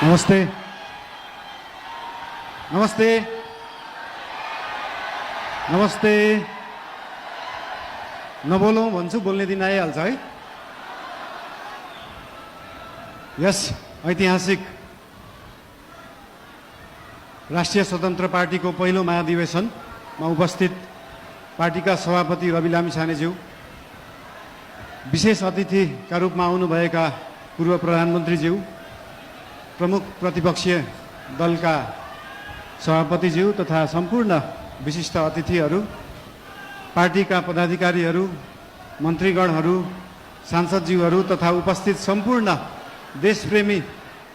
नमस्ते नमस्ते नमस्ते नबोलौँ भन्छु बोल्ने दिन आइहाल्छ है। यस ऐतिहासिक राष्ट्रिय स्वतन्त्र पार्टीको पहिलो महाधिवेशनमा उपस्थित पार्टीका सभापति रवि लामिछानेज्यू, विशेष अतिथिका रूपमा आउनुभएका पूर्व प्रधानमन्त्रीज्यू, प्रमुख प्रतिपक्षीय दलका सभापतिज्यू तथा सम्पूर्ण विशिष्ट अतिथिहरू, पार्टीका पदाधिकारीहरू, मन्त्रीगणहरू, सांसदज्यूहरू तथा उपस्थित सम्पूर्ण देशप्रेमी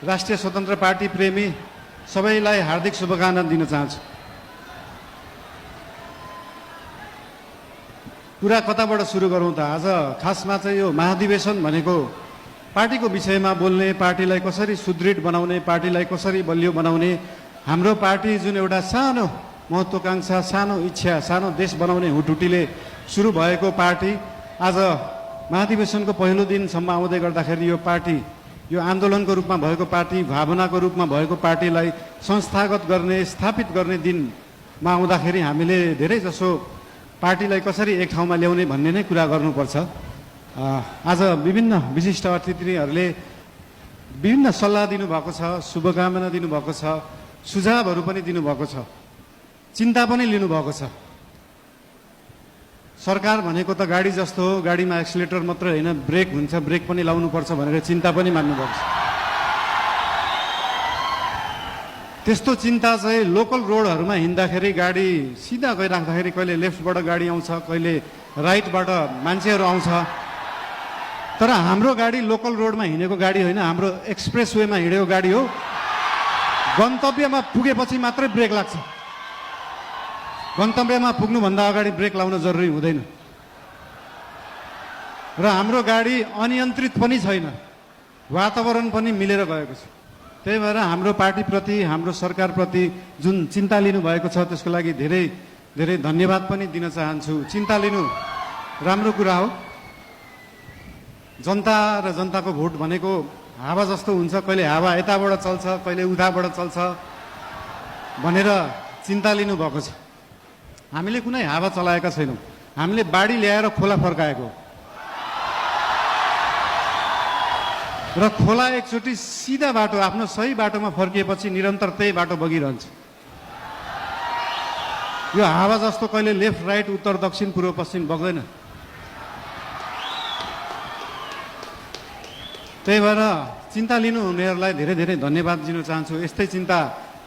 राष्ट्रिय स्वतन्त्र पार्टी प्रेमी सबैलाई हार्दिक शुभकामना दिन चाहन्छु। कुरा कताबाट सुरु गरौँ त? आज खासमा चाहिँ यो महाधिवेशन भनेको पार्टीको विषयमा बोल्ने, पार्टीलाई कसरी सुदृढ बनाउने, पार्टीलाई कसरी बलियो बनाउने, हाम्रो पार्टी जुन एउटा सानो महत्त्वाकांक्षा, सानो इच्छा, सानो देश बनाउने हुटुटीले सुरु भएको पार्टी आज महाधिवेशनको पहिलो दिनसम्म आउँदै गर्दाखेरि यो पार्टी, यो आन्दोलनको रूपमा भएको पार्टी, भावनाको रूपमा भएको पार्टीलाई संस्थागत गर्ने, स्थापित गर्ने दिनमा आउँदाखेरि हामीले धेरै जसो पार्टीलाई कसरी एक ठाउँमा ल्याउने भन्ने नै कुरा गर्नुपर्छ। आज विभिन्न विशिष्ट अतिथिहरूले विभिन्न सल्लाह दिनुभएको छ, शुभकामना दिनुभएको छ, सुझावहरू पनि दिनुभएको छ, चिन्ता पनि लिनुभएको छ। सरकार भनेको त गाडी जस्तो हो, गाडीमा एक्सिलेटर मात्रै होइन, ब्रेक हुन्छ, ब्रेक पनि लाउनुपर्छ भनेर चिन्ता पनि मान्नुभएको छ। त्यस्तो चिन्ता चाहिँ लोकल रोडहरूमा हिँड्दाखेरि गाडी सिधा गइराख्दाखेरि कहिले लेफ्टबाट गाडी आउँछ, कहिले राइटबाट मान्छेहरू आउँछ, तर हाम्रो गाडी लोकल रोडमा हिँडेको गाडी होइन, हाम्रो एक्सप्रेस वेमा हिँडेको गाडी हो। गन्तव्यमा पुगेपछि मात्रै ब्रेक लाग्छ, गन्तव्यमा पुग्नुभन्दा अगाडि ब्रेक लाउन जरुरी हुँदैन। र हाम्रो गाडी अनियन्त्रित पनि छैन, वातावरण पनि मिलेर गएको छ। त्यही भएर हाम्रो पार्टीप्रति, हाम्रो सरकारप्रति जुन चिन्ता लिनुभएको छ त्यसको लागि धेरै धेरै धन्यवाद पनि दिन चाहन्छु। चिन्ता लिनु राम्रो कुरा हो। जनता र जनताको भोट भनेको हावा जस्तो हुन्छ, कहिले हावा यताबाट चल्छ, कहिले उताबाट चल्छ भनेर चिन्ता लिनुभएको छ। हामीले कुनै हावा चलाएका छैनौँ, हामीले बाढी ल्याएर खोला फर्काएको र खोला एकचोटि सिधा बाटो, आफ्नो सही बाटोमा फर्किएपछि निरन्तर त्यही बाटो बगिरहन्छ। यो हावा जस्तो कहिले लेफ्ट राइट, उत्तर दक्षिण, पूर्व पश्चिम बग्दैन। त्यही भएर चिन्ता लिनु हुनेहरूलाई धेरै धेरै धन्यवाद दिन चाहन्छु। यस्तै चिन्ता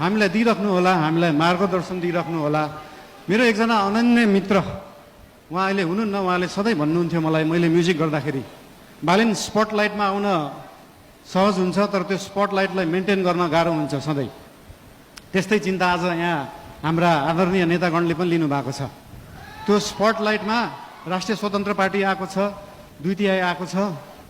हामीलाई दिइराख्नु होला, हामीलाई मार्गदर्शन दिइराख्नु होला। मेरो एकजना अनन्य मित्र, उहाँ अहिले हुनुहुन्न, उहाँले सधैँ भन्नुहुन्थ्यो मलाई, मैले म्युजिक गर्दाखेरि, बालिन स्पटलाइटमा आउन सहज हुन्छ तर त्यो स्पटलाइटलाई मेन्टेन गर्न गाह्रो हुन्छ सधैँ। त्यस्तै चिन्ता आज यहाँ हाम्रा आदरणीय नेतागणले पनि लिनुभएको छ। त्यो स्पटलाइटमा राष्ट्रिय स्वतन्त्र पार्टी आएको छ, दुई तिहाई आएको छ,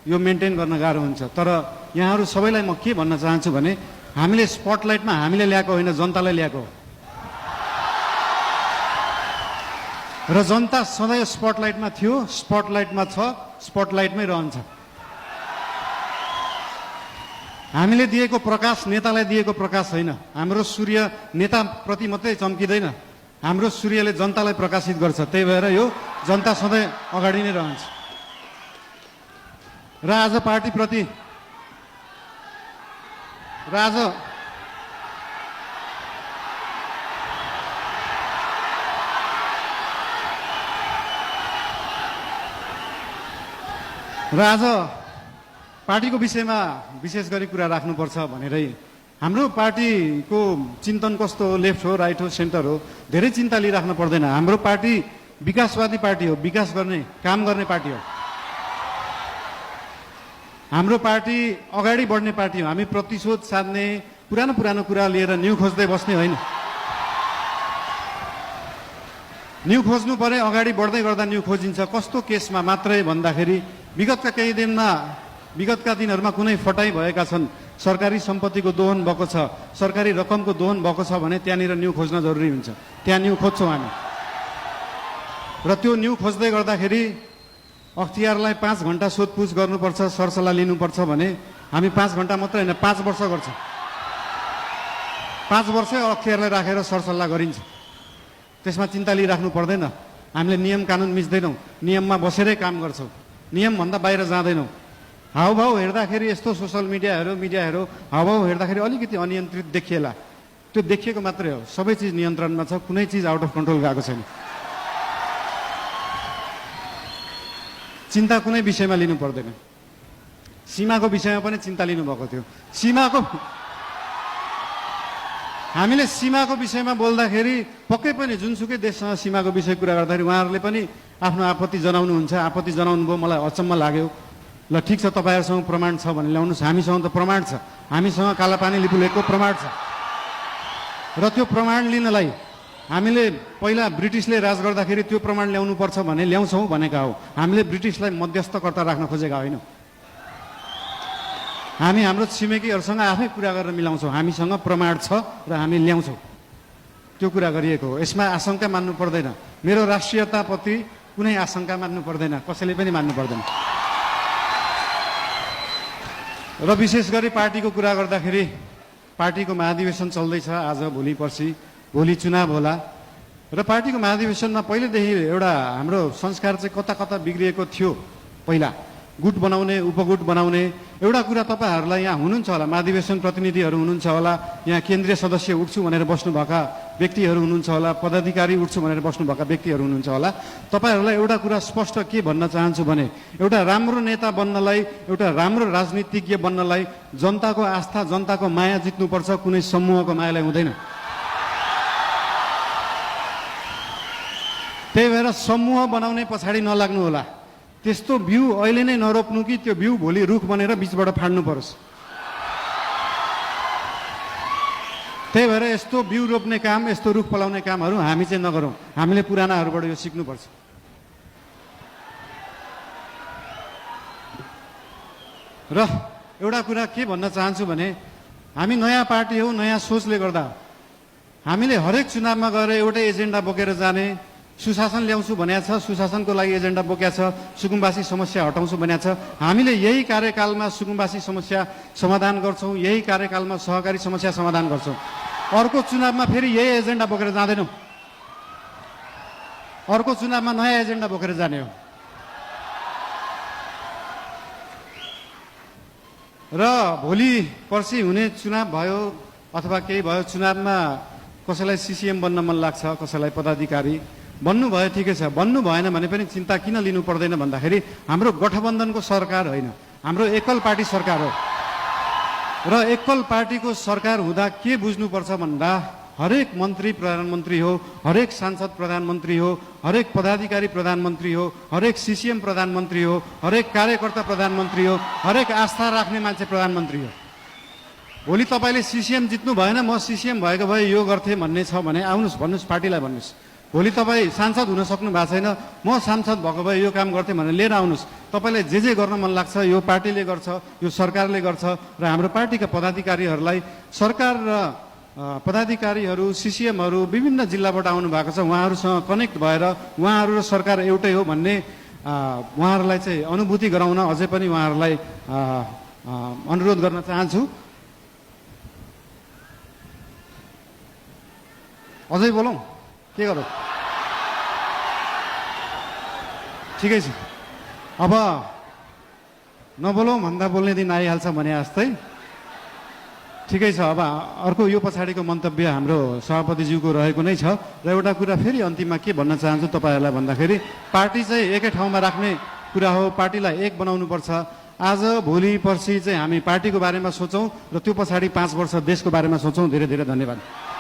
यो मेन्टेन गर्न गाह्रो हुन्छ। तर यहाँहरू सबैलाई म के भन्न चाहन्छु भने हामीले स्पटलाइटमा हामीले ल्याएको होइन, जनतालाई ल्याएको हो। र जनता सधैँ स्पटलाइटमा थियो, स्पटलाइटमा छ, स्पटलाइटमै रहन्छ। हामीले दिएको प्रकाश नेतालाई दिएको प्रकाश होइन। हाम्रो सूर्य नेताप्रति मात्रै चम्किँदैन, हाम्रो सूर्यले जनतालाई प्रकाशित गर्छ। त्यही भएर यो जनता सधैँ अगाडि नै रहन्छ। र आज पार्टीप्रति आज पार्टीको विषयमा विशेष गरी कुरा राख्नुपर्छ भनेरै हाम्रो पार्टीको चिन्तन कस्तो हो, लेफ्ट हो, राइट हो, सेन्टर हो, धेरै चिन्ता लिइराख्नु पर्दैन। हाम्रो पार्टी विकासवादी पार्टी हो, विकास गर्ने, काम गर्ने पार्टी हो। हाम्रो पार्टी अगाडि बढ्ने पार्टी हो। हामी प्रतिशोध साध्ने, पुरानो पुरानो कुरा लिएर न्यू खोज्दै बस्ने होइन। न्यू खोज्नु परे, अगाडि बढ्दै गर्दा न्यू खोजिन्छ। कस्तो केसमा मात्रै भन्दाखेरि विगतका दिनहरूमा कुनै फटाइ भएका छन्, सरकारी सम्पत्तिको दोहन भएको छ, सरकारी रकमको दोहन भएको छ भने त्यहाँनिर न्यू खोज्न जरुरी हुन्छ। त्यहाँ न्यू खोज्छौँ हामी। र त्यो न्यू खोज्दै गर्दाखेरि अख्तियारलाई 5 घण्टा सोधपुछ गर्नुपर्छ, सरसल्लाह लिनुपर्छ भने हामी 5 घण्टा मात्रै होइन 5 वर्ष गर्छौँ। 5 वर्ष अख्तियारलाई राखेर सरसल्लाह गरिन्छ। त्यसमा चिन्ता लिइराख्नु पर्दैन। हामीले नियम कानुन मिच्दैनौँ, नियममा बसेरै काम गर्छौँ, नियमभन्दा बाहिर जाँदैनौँ। हाउभाउ हेर्दाखेरि यस्तो सोसल मिडियाहरू हाउभाउ हेर्दाखेरि अलिकति अनियन्त्रित देखिएला, त्यो देखिएको मात्रै हो। सबै चिज नियन्त्रणमा छ, कुनै चिज आउट अफ कन्ट्रोल गएको छैन। चिन्ता कुनै विषयमा लिनु पर्दैन। सीमाको विषयमा पनि चिन्ता लिनुभएको थियो। हामीले सीमाको विषयमा बोल्दाखेरि पक्कै पनि जुनसुकै देशसँग सीमाको विषय कुरा गर्दाखेरि उहाँहरूले पनि आफ्नो आपत्ति जनाउनुहुन्छ। आपत्ति जनाउनु भयो, मलाई अचम्म लाग्यो। ल ठिक छ, तपाईँहरूसँग प्रमाण छ भने ल्याउनुहोस्। हामीसँग त प्रमाण छ, हामीसँग कालापानी लिपुलेखको प्रमाण छ। र त्यो प्रमाण लिनलाई हामीले पहिला ब्रिटिसले राज गर्दाखेरि त्यो प्रमाण ल्याउनुपर्छ भने ल्याउँछौँ भनेका हो। हामीले ब्रिटिसलाई मध्यस्थकर्ता राख्न खोजेका होइनौँ। हामी हाम्रो छिमेकीहरूसँग आफै कुरा गरेर मिलाउँछौँ। हामीसँग प्रमाण छ र हामी ल्याउँछौँ, त्यो कुरा गरिएको हो। यसमा आशंका मान्नु पर्दैन। मेरो राष्ट्रियताप्रति कुनै आशंका मान्नु पर्दैन, कसैले पनि मान्नु पर्दैन। र विशेष गरी पार्टीको कुरा गर्दाखेरि पार्टीको महाधिवेशन चल्दैछ आज, भोलि पर्सि, भोलि चुनाव होला। र पार्टीको महाधिवेशनमा पहिलेदेखि एउटा हाम्रो संस्कार चाहिँ कता कता बिग्रिएको थियो। पहिला गुट बनाउने, उपगुट बनाउने एउटा कुरा तपाईँहरूलाई यहाँ हुनुहुन्छ होला, महाधिवेशन प्रतिनिधिहरू हुनुहुन्छ होला, यहाँ केन्द्रीय सदस्य उठ्छु भनेर बस्नुभएका व्यक्तिहरू हुनुहुन्छ होला, पदाधिकारी उठ्छु भनेर बस्नुभएका व्यक्तिहरू हुनुहुन्छ होला। तपाईँहरूलाई एउटा कुरा स्पष्ट के भन्न चाहन्छु भने एउटा राम्रो नेता बन्नलाई, एउटा राम्रो राजनीतिज्ञ बन्नलाई जनताको आस्था, जनताको माया जित्नुपर्छ, कुनै समूहको मायालाई हुँदैन। त्यही भएर समूह बनाउने पछाडि नलाग्नु होला। त्यस्तो बिउ अहिले नै नरोप्नु कि त्यो बिउ भोलि रुख बनेर बिचबाट फाड्नु परोस्। त्यही भएर यस्तो बिउ रोप्ने काम, यस्तो रुख फलाउने कामहरू हामी चाहिँ नगरौँ। हामीले पुरानाहरूबाट यो सिक्नुपर्छ। र एउटा कुरा के भन्न चाहन्छु भने हामी नयाँ पार्टी हो, नयाँ सोचले गर्दा हामीले हरेक चुनावमा गएर एउटै एजेन्डा बोकेर जाने, सुशासन ल्याउँछु भनेको छ, सुशासनको लागि एजेन्डा बोकेको छ, सुकुम्बासी समस्या हटाउँछु भनेको छ। हामीले यही कार्यकालमा सुकुम्बासी समस्या समाधान गर्छौँ, यही कार्यकालमा सहकारी समस्या समाधान गर्छौँ। अर्को चुनावमा फेरि यही एजेन्डा बोकेर जाँदैनौँ। अर्को चुनावमा नयाँ एजेन्डा बोकेर जाने हो। र भोलि पर्सि हुने चुनाव भयो अथवा केही भयो, चुनावमा कसैलाई सिसिएम बन्न मन लाग्छ, कसैलाई पदाधिकारी बन्नु भयो, ठिकै छ। बन्नु भएन भने पनि चिन्ता किन लिनु पर्दैन भन्दाखेरि हाम्रो गठबन्धनको सरकार होइन, हाम्रो एकल पार्टी सरकार हो। र एकल पार्टीको सरकार हुँदा के बुझ्नुपर्छ भन्दा हरेक मन्त्री प्रधानमन्त्री हो, हरेक सांसद प्रधानमन्त्री हो, हरेक पदाधिकारी प्रधानमन्त्री हो, हरेक सिसिएम प्रधानमन्त्री हो, हरेक कार्यकर्ता प्रधानमन्त्री हो, हरेक आस्था राख्ने मान्छे प्रधानमन्त्री हो। भोलि तपाईँले सिसिएम जित्नु भएन, म सिसिएम भएको भए यो गर्थेँ भन्ने छ भने आउनुहोस्, भन्नुहोस्, पार्टीलाई भन्नुहोस्। भोलि तपाईँ सांसद हुन सक्नु भएको छैन, म सांसद भएको भए यो काम गर्थेँ भनेर लिएर आउनुहोस्। तपाईँलाई जे गर्न मन लाग्छ यो पार्टीले गर्छ, यो सरकारले गर्छ। र हाम्रो पार्टीका पदाधिकारीहरूलाई, सरकार र पदाधिकारीहरू, सिसिएमहरू विभिन्न जिल्लाबाट आउनु भएको छ, उहाँहरूसँग कनेक्ट भएर उहाँहरू र सरकार एउटै हो भन्ने उहाँहरूलाई चाहिँ अनुभूति गराउन अझै पनि उहाँहरूलाई अनुरोध गर्न चाहन्छु। अझै बोलौँ, के गरौँ? ठिकै छ, अब नबोलौँ भन्दा बोल्ने दिन आइहाल्छ भने जस्तै। ठिकै छ, अब अर्को यो पछाडिको मन्तव्य हाम्रो सभापतिज्यूको रहेको नै छ। र एउटा कुरा फेरि अन्तिममा के भन्न चाहन्छु तपाईँहरूलाई भन्दाखेरि पार्टी चाहिँ एकै ठाउँमा राख्ने कुरा हो, पार्टीलाई एक बनाउनुपर्छ। आज भोलि पर्सि चाहिँ हामी पार्टीको बारेमा सोचौँ र त्यो पछाडि 5 वर्ष देशको बारेमा सोचौँ। धेरै धेरै धन्यवाद।